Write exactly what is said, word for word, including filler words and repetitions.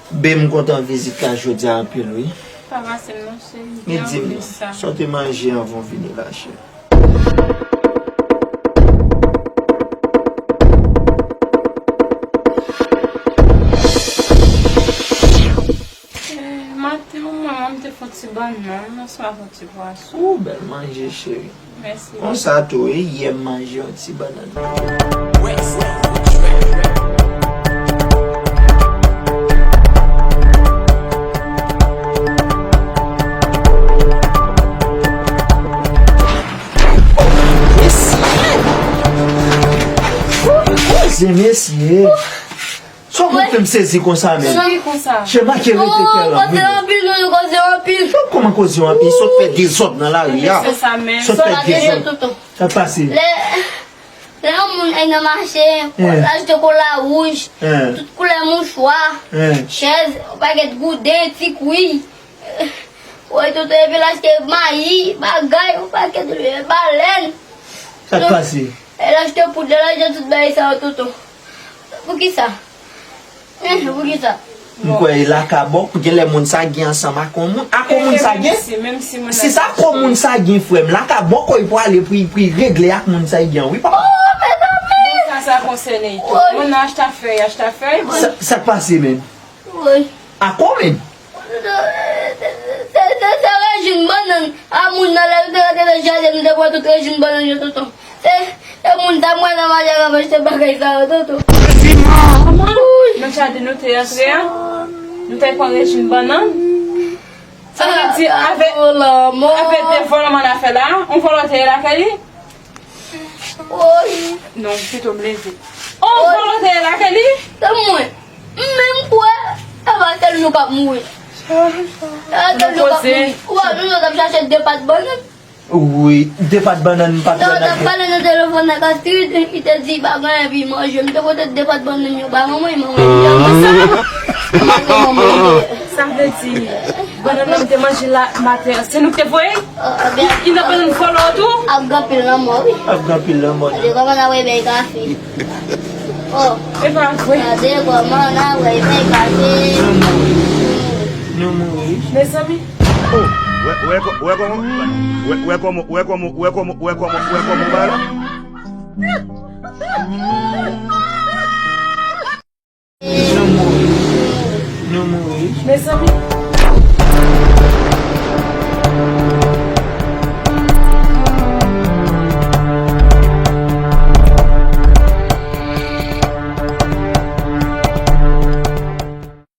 Be, m kontan vizit la jodi a anpil, wi. Pa pase m non, cheri. Men di m non, sa w te manje anvan w vini la, cheri? Eh, maten, mwen, mwen te fè yon ti bannann, aswè fè yon ti pwason. Ou bèl manje, cheri. Mèsi. Konsa tou, wi, yè m manje yon ti bannann. Mesye, mesye. Sa w konn fè m sezi konsa, men? Sa ki konsa? Chema ke rete kè la, wi. Koze anpil, non, koze anpil. Kòman koze anpil? Sot fè dezòd nan lari a. Sot fè dezòd. Sa k pase? Lè, lè yon moun ap nan mache, l achte kola wouj, tout koulè mouchwa, chèz, yon pakèt gouden, ti kwi. Woy, tonton, epi l achte mayi, bagay, yon pakèt balèn. Sa k pase? E l achte poud, l achte tout bagay sa yo, tonton. Poukisa? Hein, poukisa? M kwè e lakabòk, genlè moun sa gen ansanm ak yon moun. Ak yon moun sa gen? Si sa ak yon moun sa gen, frè m, lakabòk, wi, pou ale pou, pou regle ak moun sa gen, wi, papa. Oh, mezanmi! Sa, sa konsène l tou. Moun nan achte afè, achte afè. Sa, sa k pase, menm? Wi. Ak ou menm? Se, se, se rejim bannann. A moun nan lè nou te rete nan jaden, nou te pran tout rejim bannann yo, tonton. Se, se moun sa mwen nan mache ak ap achte bagay sa yo, tonton. Kòman? Nan jaden nou te rantre a, nou te pran rejim bannann. Sa vle di, avè, avè de vòlò m ann afè la, yon vòlò te ye lakay li? Woy. Non, pito m leve. Oh, vòlò te ye lakay li? Se mwen. M menm kwè, e pa sèl nou k ap mouri. E pa sèl nou k ap mouri. Ou wè, nou sot ap chache de pat bannann. Wi, de pat bannann m pa t wè nan. Lè w t ap pale nan telefòn ak Astrid, li te di pa gen anyen pou l manje. M te pote de pat bannann yo ba manman, manman li. Sa vle di, bannann nan m te manje la maten an, se nou k te voye l? Li nan pran vòlò tou? Ap gen anpil lanmò, wi. Ap gen anpil lanmò. Gade kòman n ap bwè kafe. Oh. E pa vre. Gade kòman n ap bwè kafe. Nou mouri. Nou mouri. Mezanmi. Oh, wè, wè kò-, wè kòman, wè, wè kòman, wè kòman, wè kòman, wè kòman, wè kòman ba la? Nou mouri. Nou mouri. Mezanmi.